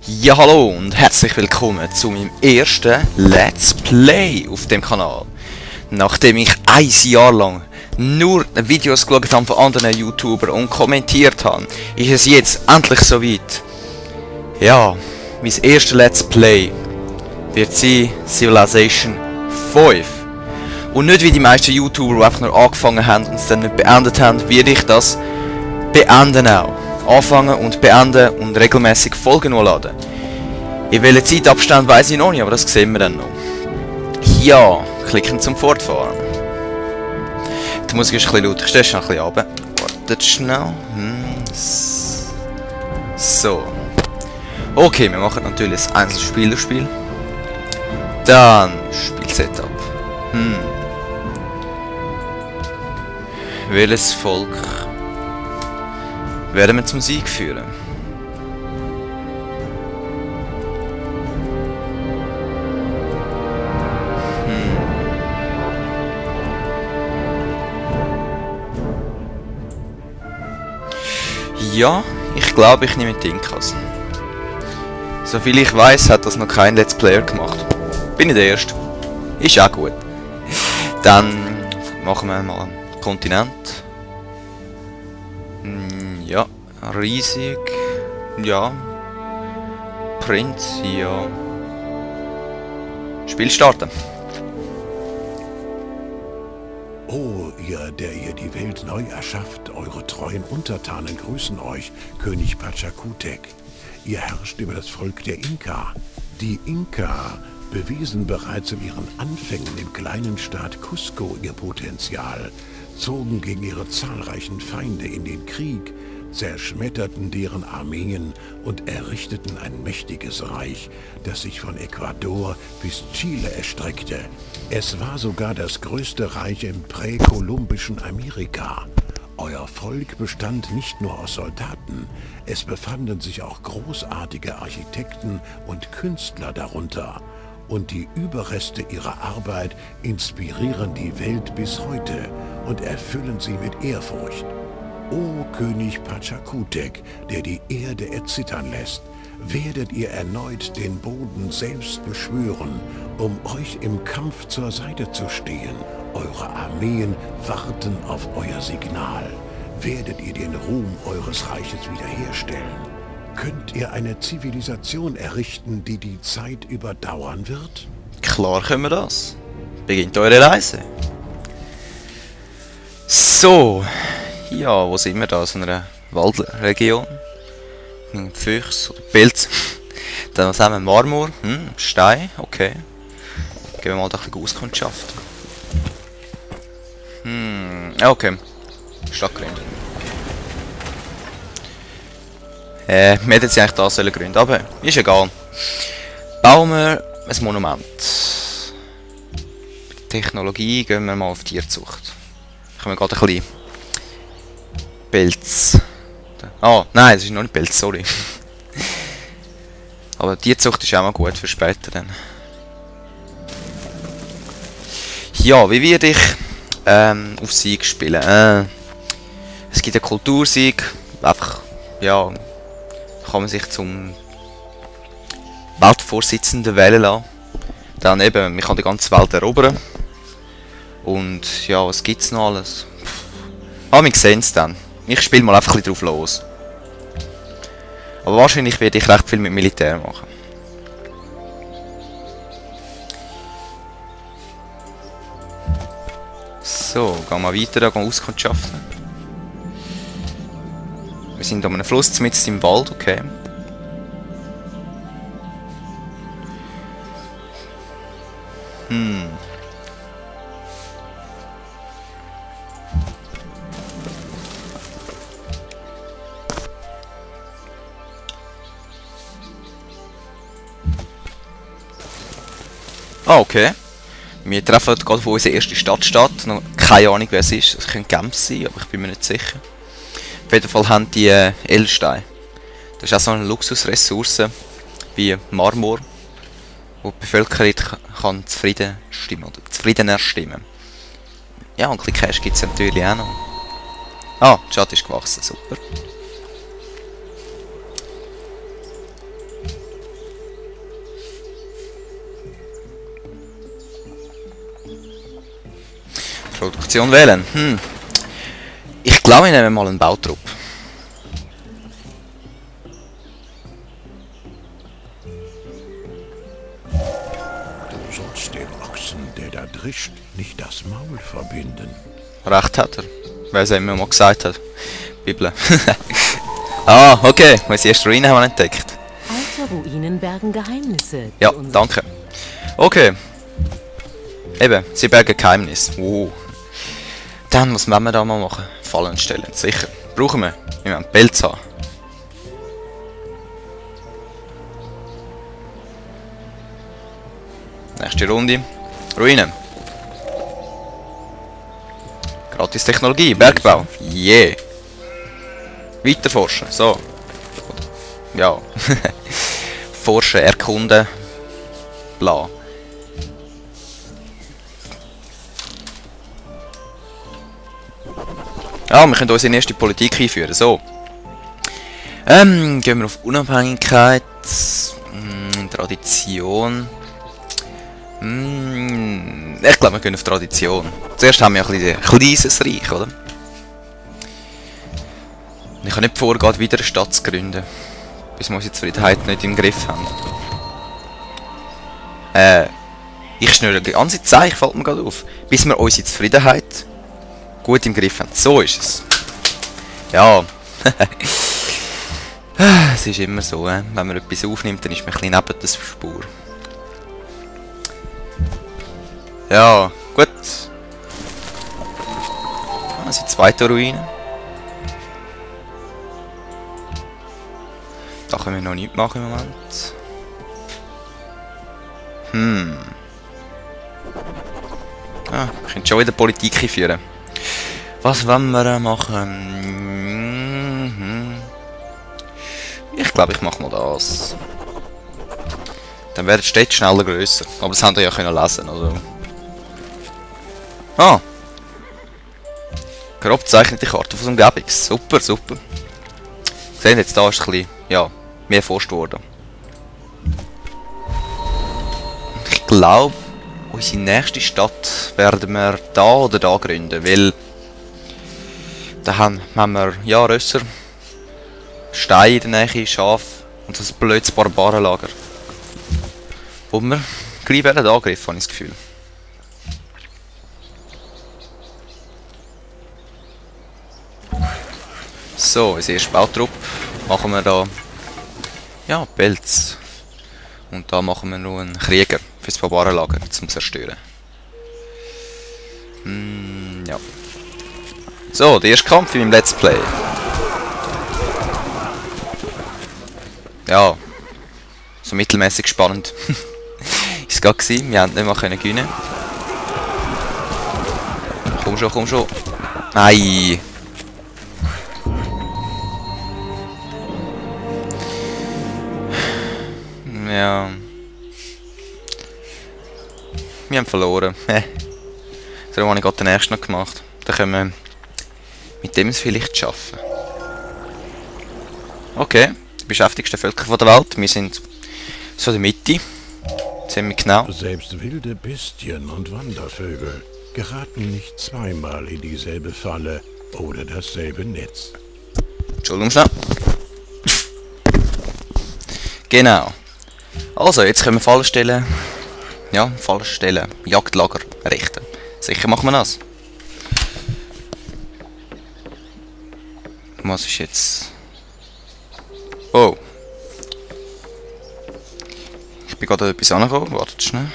Ja, hallo und herzlich willkommen zu meinem ersten Let's Play auf dem Kanal. Nachdem ich ein Jahr lang nur Videos geschaut habe von anderen YouTubern und kommentiert habe, ist es jetzt endlich soweit. Ja, mein erstes Let's Play wird sein Civilization 5. Und nicht wie die meisten YouTuber, die einfach nur angefangen haben und es dann nicht beendet haben, werde ich das beenden auch. Anfangen und beenden und regelmäßig Folgen hochladen. In welcher Zeitabstand weiss ich noch nicht, aber das sehen wir dann noch. Ja, klicken zum Fortfahren. Die Musik ist ein bisschen laut, ich stelle es noch ein bisschen runter. Wartet schnell. So. Okay, wir machen natürlich ein Einzelspielerspiel. Dann Spielsetup. Welches Volk werden wir zum Sieg führen? Ja, ich glaube, ich nehme die Inkas. Soviel ich weiß, hat das noch kein Let's Player gemacht. Bin ich der Erste. Ist auch gut. Dann machen wir mal einen Kontinent. Ja, riesig. Ja. Prinz, ja. Spiel starten. Oh, ihr, der ihr die Welt neu erschafft, eure treuen Untertanen grüßen euch, König Pachacutec. Ihr herrscht über das Volk der Inka. Die Inka bewiesen bereits in ihren Anfängen im kleinen Staat Cusco ihr Potenzial, zogen gegen ihre zahlreichen Feinde in den Krieg, zerschmetterten deren Armeen und errichteten ein mächtiges Reich, das sich von Ecuador bis Chile erstreckte. Es war sogar das größte Reich im präkolumbischen Amerika. Euer Volk bestand nicht nur aus Soldaten, es befanden sich auch großartige Architekten und Künstler darunter. Und die Überreste ihrer Arbeit inspirieren die Welt bis heute und erfüllen sie mit Ehrfurcht. O König Pachacutec, der die Erde erzittern lässt, werdet ihr erneut den Boden selbst beschwören, um euch im Kampf zur Seite zu stehen. Eure Armeen warten auf euer Signal. Werdet ihr den Ruhm eures Reiches wiederherstellen? Könnt ihr eine Zivilisation errichten, die die Zeit überdauern wird? Klar können wir das. Beginnt eure Reise. So. Ja, wo sind wir da? So einer Waldregion. Füchs oder Pilz. Dann was haben wir? Marmor. Stein. Okay. Gehen wir mal da ein bisschen Auskundschaft. Okay. Stadtgründe. Wir hätten jetzt eigentlich da sollen gründen, aber ist egal. Bauen wir ein Monument. Bei der Technologie gehen wir mal auf Tierzucht. Können wir gerade ein bisschen Pilz. Ah, nein, das ist noch nicht Pilz, sorry. Aber Tierzucht ist auch mal gut für später dann. Ja, wie werde ich auf Sieg spielen? Es gibt einen Kultursieg. Einfach, ja, kann man sich zum Weltvorsitzenden wählen lassen. Dann eben, man kann die ganze Welt erobern. Und ja, was gibt es noch alles? Wir sehen es dann. Ich spiele mal einfach ein bisschen drauf los. Aber wahrscheinlich werde ich recht viel mit Militär machen. So, gehen wir weiter, gehen wir Auskundschaften. Wir sind an einem Fluss mitten im Wald, okay. Ah, okay. Wir treffen gerade, wo unsere erste Stadt steht. Noch keine Ahnung, wer es ist. Es könnte Genf sein, aber ich bin mir nicht sicher. Auf jeden Fall haben die Edelsteine. Das ist auch so eine Luxusressource wie Marmor, wo die Bevölkerung kann zufriedener stimmen. Ja, und ein bisschen Cash gibt es natürlich auch noch. Ah, die Stadt ist gewachsen, super. Produktion wählen. Ich glaube, ich nehme mal einen Bautrupp. Du sollst dem Ochsen, der da drischt, nicht das Maul verbinden. Recht hat er. Wer es immer mal gesagt hat. Bibel. Ah, okay. Die erste Ruine haben wir entdeckt. Alte Ruinen bergen Geheimnisse. Ja, danke. Okay. Eben, sie bergen Geheimnis. Dann, was wollen wir da mal machen? Fallen stellen, sicher. Brauchen wir. Wir müssen Pelz haben. Nächste Runde. Ruinen. Gratis Technologie, Bergbau. Yeah. Weiter forschen. So. Ja. Forschen, erkunden. Bla. Ja, wir können unsere erste Politik einführen. So. Gehen wir auf Unabhängigkeit. Tradition. Ich glaube, wir gehen auf Tradition. Zuerst haben wir ein kleines Reich, oder? Ich habe nicht vorgehen, wieder eine Stadt zu gründen. Bis wir unsere Zufriedenheit nicht im Griff haben. Ich schnüre die ganze Zeit, fällt mir gerade auf. Bis wir unsere Zufriedenheit gut im Griff haben. So ist es. Ja. Es ist immer so, wenn man etwas aufnimmt, dann ist man ein bisschen neben der Spur. Ja, gut. Das ist die zweite Ruine. Da können wir noch nichts machen im Moment. Ah, wir können schon wieder Politik führen. Was wollen wir machen? Ich glaube, ich mache mal das. Dann werden die Städte schneller grösser. Aber das habt ihr ja können lesen, also. Ah! Grob gezeichnete Karte von der Umgebung. Super, super. Sehen jetzt da ist ein bisschen, ja, mehr erforscht worden. Ich glaube, unsere nächste Stadt werden wir da oder da gründen, weil da haben wir ja Rösser, Steine in der Nähe, Schaf und das blödes Barbarenlager. Wo wir gleich werden angegriffen, habe ich das Gefühl. So, als erster Bautrupp machen wir da ja, Pelz. Und da machen wir noch einen Krieger fürs Barbarenlager zum Zerstören. Ja. So, der erste Kampf in meinem Let's Play. Ja, so mittelmäßig spannend. Ist es gerade gewesen, wir haben nicht mal gewinnen. Komm schon, komm schon. Nein. Ja. Wir haben verloren. So habe ich gerade den ersten noch gemacht. Dann können wir mit dem es vielleicht schaffen. Okay, die beschäftigsten Völker der Welt. Wir sind so in der Mitte. Ziemlich genau. Selbst wilde Bestien und Wandervögel geraten nicht zweimal in dieselbe Falle oder dasselbe Netz. Entschuldigung schnell. Genau. Also, jetzt können wir Fallen stellen. Ja, Fallen stellen. Jagdlager errichten. Sicher machen wir das. Was ist jetzt? Oh. Ich bin gerade etwas angekommen. Wartet schnell.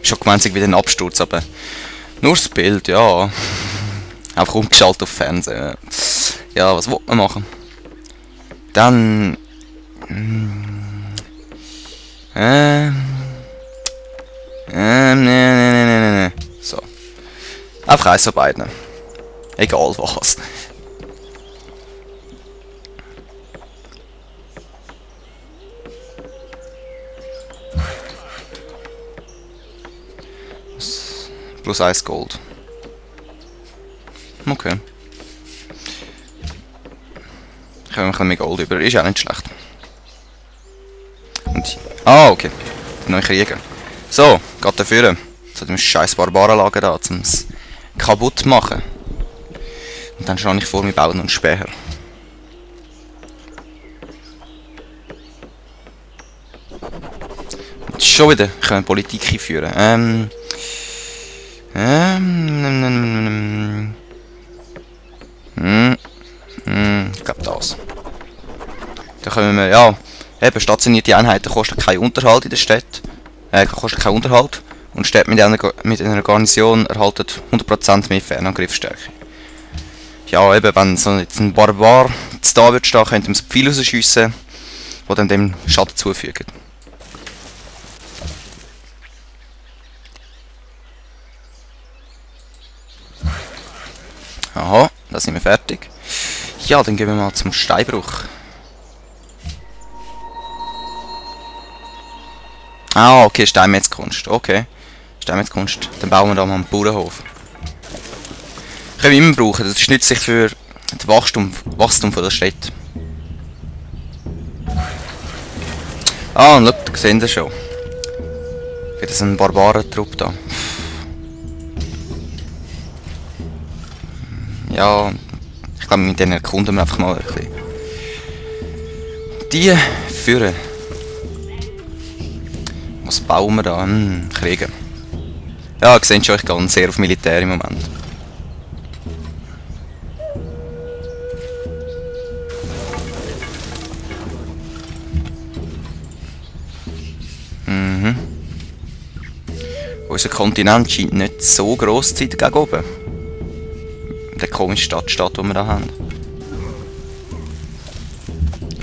Schon gemeint, wieder ein Absturz, aber nur das Bild, ja. Einfach umgeschaltet auf Fernsehen. Ja, was will man machen? Dann... Nee. So. Einfach eins von beiden. Egal was. Plus 1 Gold. Okay. Ich habe ein bisschen mehr Gold über. Ist auch nicht schlecht. Ah, okay. Der neue Krieger. So, geht dafür. Zu dem scheiß Barbarenlager da, um es kaputt zu machen. Und dann schlage ich vor, wir bauen uns Späher. Und schon wieder können wir Politik einführen. Ich glaube das. Da können wir, ja, eben stationierte Einheiten kosten keinen Unterhalt in der Stadt. Kostet keinen Unterhalt. Und Städte mit einer Garnison erhalten 100% mehr Fernangriffsstärke. Ja, eben, wenn so jetzt ein Barbar da wird stehen, könnte man so Pfeile rausschiessen, die dann dem Schaden zufügen. Aha, da sind wir fertig. Ja, dann gehen wir mal zum Steinbruch. Ah, okay, Steinmetzkunst. Okay. Steinmetzkunst. Dann bauen wir da mal einen Bauernhof. Können wir immer brauchen. Das ist nützlich für das Wachstum von der Stadt. Ah, und schau, seht ihr schon. Wieder so ein Barbarentrupp da. Ja, ich glaube, mit denen erkunden wir einfach mal ein bisschen. Die führen. Was bauen wir da? Kriegen. Ja, ihr seht schon, ich gehe sehr auf Militär im Moment. Unser Kontinent scheint nicht so gross zu sein gegen oben. Der komische Stadtstaat, den wir da haben.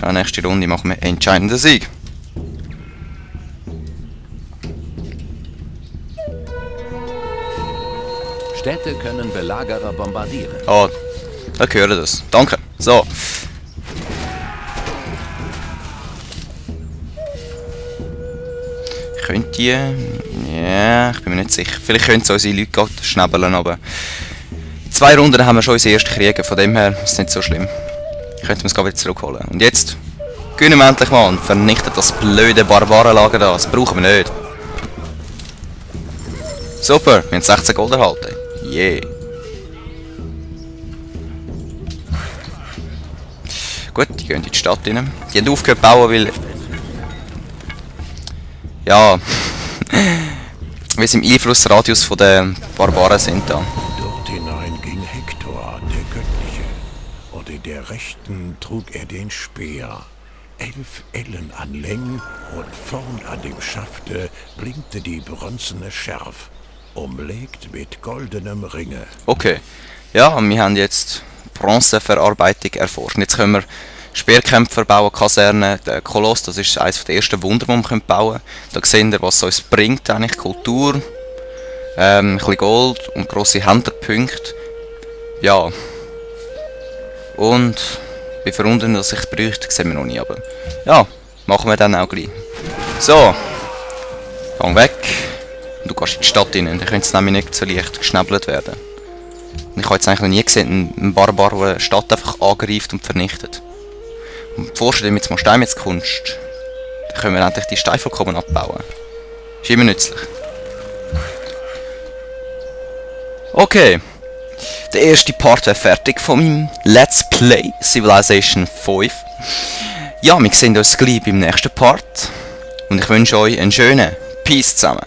Ja, nächste Runde machen wir entscheidenden Sieg. Städte können Belagerer bombardieren. Ah, da hören das. Danke. So. Könnt ihr... Ja, ich bin mir nicht sicher. Vielleicht können sie unsere Leute gerade schnäbeln, aber... 2 Runden haben wir schon unsere ersten Kriege, von dem her ist es nicht so schlimm. Könnten wir es wieder zurückholen. Und jetzt gewinnen wir endlich mal und vernichten das blöde Barbarenlager da. Das brauchen wir nicht. Super, wir haben 16 Gold erhalten. Yeah. Gut, die gehen in die Stadt rein. Die haben aufgehört zu bauen, weil... Ja... weil sie im Einflussradius von den Barbaren sind da. Dort hinein ging Hektor, der Göttliche, und in der rechten trug er den Speer. 11 Ellen an Länge und vorn an dem Schafte blinkte die bronzene Schärf, umlegt mit goldenem Ringe. Okay, ja, wir haben jetzt Bronzeverarbeitung erforscht. Jetzt können wir Speerkämpfer bauen, Kasernen, der Koloss, das ist eines der ersten Wunder, die wir bauen können. Da sehen wir, was es uns bringt, eigentlich Kultur, ein bisschen Gold und grosse Händlerpunkte. Ja. Und wie verwundern, dass ich es bräuchte, sehen wir noch nicht, aber ja, machen wir dann auch gleich. So, gang weg. Und du gehst in die Stadt rein, dann könnte es nämlich nicht so leicht geschnäbelt werden. Und ich habe jetzt eigentlich noch nie gesehen, einen Barbar, der eine Stadt einfach angreift und vernichtet. Und vorstellen wir jetzt mal Steinmetzkunst. Dann können wir endlich die Steine vollkommen abbauen. Ist immer nützlich. Okay. Der erste Part wäre fertig von meinem Let's Play Civilization 5. Ja, wir sehen uns gleich beim nächsten Part. Und ich wünsche euch einen schönen Peace zusammen.